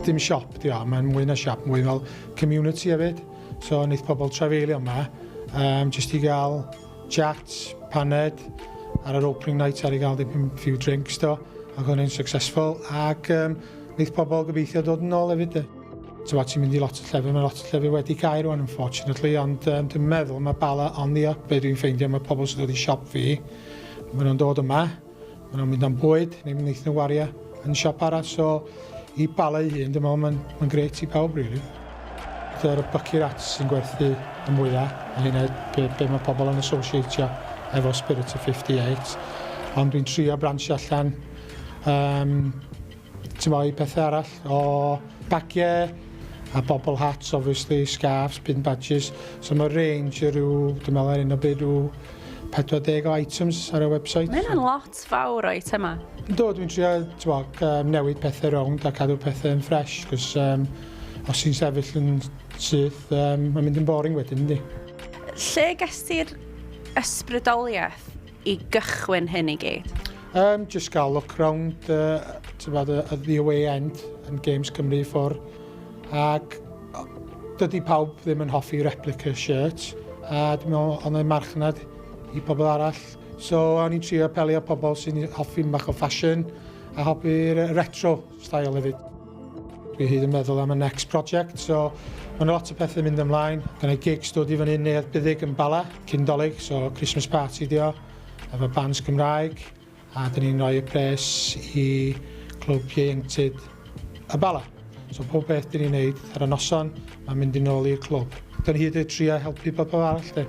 Dim siop di o, mae'n mwy na siop, mwy fel community hefyd. So wneith pobl trafeilio yma, jyst i gael chat, paned, ar yr opening night ar i gael dipyn few drinks do, ac o'n i'n successful, ac wneith pobl gobeithio dod yn ôl hefyd. Ti'n ti'n mynd i lot o llefydd, mae lot o llefydd wedi cau rwan, unfortunately, ond dwi'n meddwl mae Bala on the up. Be dwi'n ffeindio, mae pobl sy'n dod i siop fi, maen nhw'n dod yma, maen nhw'n mynd am bwyd, neu maen nhw'n wario yn siop arall, so i Bala ei hun, dwi'n meddwl mae'n grêt i pawb, really. Dy'r bucket hats sy'n gwerthu y mwyaf, a hynna be mae pobl yn associatio efo Spirit of 58. Ond dwi'n trio branch allan ti'n i pethau arall o bagiau a bobble hats, obviously, scarves, pin badges. So mae range rhyw, dwi'n meddwl ar un o bryd rhyw 40 o items ar y website. Mae hynna'n lot fawr o eitemau. Do, dwi'n trio t'mo, newid pethau rownd a cadw pethau yn fresh, cos os ti'n sefyll yn syth, mae'n mynd yn boring wedyn, yndi? Lle ges ti'r ysbrydoliaeth i gychwyn hyn i gyd? Just gael look round t'bod, the away end yn Games Cymru ffwr. Ac dydy pawb ddim yn hoffi replica shirts. A dwi'n meddwl oedd yna marchnad i pobl arall. So o'n i'n trio apelio pobl sy'n hoffi bach o fashion a hoffi'r retro style hefyd. Dwi hyd yn meddwl am y next project, so mae yna lot o pethau mynd ymlaen. Gen i gigs dod i fyny Neuadd Buddug yn Bala, cyn Dolig, so Christmas party di o, efo bands Cymraeg, a dyn ni'n rhoi y pres i clwb ieuenctid y Bala. So pob beth dyn ni'n neud ar y noson, mae'n mynd yn ôl i'r clwb. Dyn ni hyd yn trio helpu pobl arall, de.